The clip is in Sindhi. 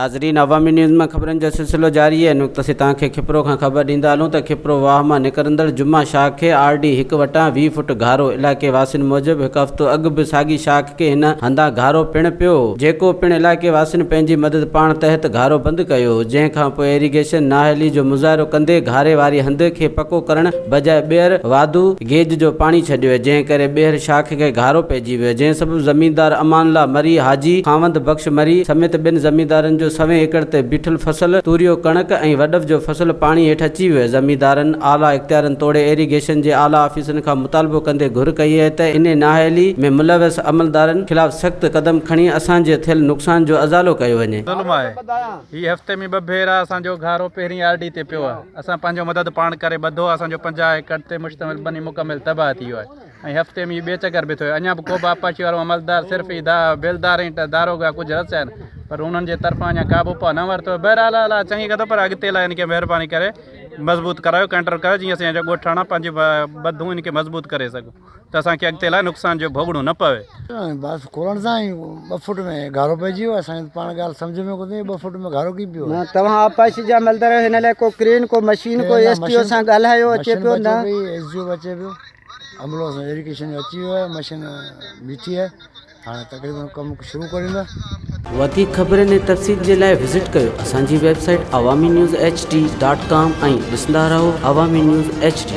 ناظرين عوامي نيوز مان خبرن جو سلسلو جاري آهي ان وقت اسين توهان کي کپرو کان خبر ڏيندا هلون ته کپرو واهه مان نڪرندڙ جمعه شاخ کي آر ڊي هڪ وٽان 20 فوٽ گهارو علائقي واسين موجب هڪ هفتو اڳ به ساڳي شاخ کي هن هنڌان گهارو پڻ پيو هو جيڪو پڻ علائقي واسين پنهنجي مدد پاڻ تحت گهارو بند ڪيو هو جنهن کان پوء ايريگيشن نااهلي جو مظاهرو ڪندي گهاري واري هنڌ کي پڪو ڪرڻ بجاء ٻيهر واڌو گيج جو پاڻي ڇڏيو جنهن ڪري ٻيهر شاخ کي گهارو پئجي ويو، جنهن سبب زميندار امان الله مري، حاجي خاوند بخش مري سميت ٻين زميندارن جو سوين ايڪڙ تي بيٺل فصل توريو، ڪڻڪ ۽ وڏف جو فصل پاڻي هيٺ اچي ويو، زميندارن اعليٰ اختيارن توڙي ايريگيشن جي اعليٰ آفيسرن کان مطالبو ڪندي گهر ڪئي آهي ته انهي نااهلي ۾ ملوث عملدارن خلاف سخت قدم کڻي اسان جي ٿيل نقصان جو ازالو ڪيو وڃي. ظلم آهي هي هفتي ۾ ٻه ڀيرا اسان جو گهارو پهرين آر ڊي تي پيو آهي. اسان پنهنجو مدد پاڻ ڪري ٻڌو آهي اسان جو 50 ايڪڙ تي مشتمل ٻني مڪمل تباهه ٿي ويو آهي ۽ هفتي ۾ هي ٻئي چڪر به ٿيو آهي اڃا به ڪو به آبپاشي وارو عملدار صرف هي بيلدار ۽ داروغا ڪجهه رس آهن پر انهن جي طرفان اڃا ڪا به اپاء نه ورتو ويو بهرحال الله چڱي ڪندو پر اڳتي لاء ان کي مهرباني ڪري مضبوط ڪرايو ڪنٽرول ڪرايو جيئن اسان جا ڳوٺاڻا پنهنجي ٻڌون ان کي مضبوط ڪري سگهون ته اسان کي اڳتي لاء نقصان جو ڀوڳڻو نه پوي. بس کولڻ سان ئي ٻه فوٽ ۾ گهارو پئجي ويو اسان کي پاڻ ڳالهه سمجهه ۾ ڪونه ايندي ٻه فوٽ ۾ گهارو ڪيئن پيو. نه توهان آبپاشي جا عملدار آهيو هن لاء ڪو ڪرين ڪو مشين ڪو ايس ٽي او سان ڳالهايو اچي پيو نه. مشين به اچي پئي ايس ڊي او به اچي پيو عملو اسان جو ايريگيشن جو اچي ويو آهي مشين بيٺي آهي هاڻي تقريبن ڪم شروع ڪريندا. وڌيڪ خبرن ۽ تفصيل جي لاء وزٽ ڪيو اسان جي website Awami news H D dot com ۽ ڏسندا رهو عوامي نيوز ايڇ ڊي.